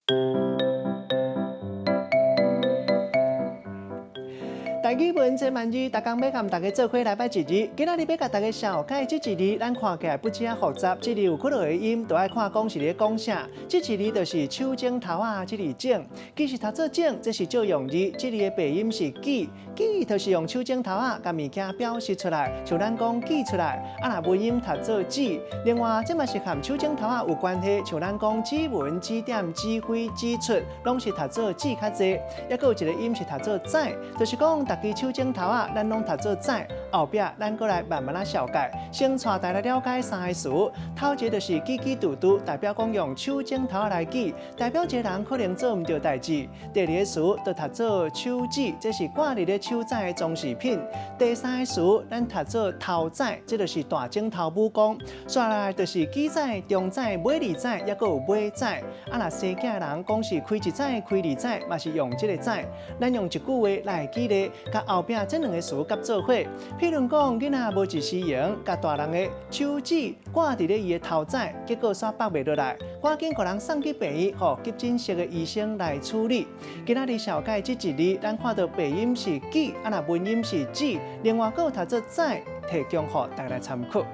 台語文這萬字，逐工欲佮大家做伙來掰一字。今仔日欲共大家紹介這一字，咱看起來不止複雜，這字有幾落個音，都愛看講是咧講啥。這一字就是手指頭仔，這字指。其實讀做指，這是借用字。這字的白音是指，指就是用手指頭仔共物件表示出來，像咱講指出來。啊，若文音讀做指。另外，這嘛是和手指頭仔有關係，像咱講指紋、指點、指揮、指出，攏是讀做指較濟。猶閣有一個音是讀做指，就是講逐支手指頭仔，咱攏讀做指。後壁咱閣來慢慢仔紹介，先帶大家來了解三个詞。頭一个就是指指拄拄，代表講用手指頭仔來指，代表一个人可能做毋著代誌。第二个詞就讀做手指，這是掛佇咧手指的裝飾品。第三個詞咱讀做頭指，這就是大指頭武功。紲來就是記指、中指、尾二指，猶閣有尾指。啊，若生囝人講是開一指、開二指，嘛是用這个指。咱用一句話來舉例，共後壁這兩个詞佮做伙。譬如講，囡仔無一時閒，共大人的手指掛佇咧伊的頭指，結果煞縛袂落來，趕緊予人送去病院，予急診室的醫生來處理。今仔日紹介這一字，咱看到白音是記，啊若文音是指，另外閣有讀做指，提供予大家來參考。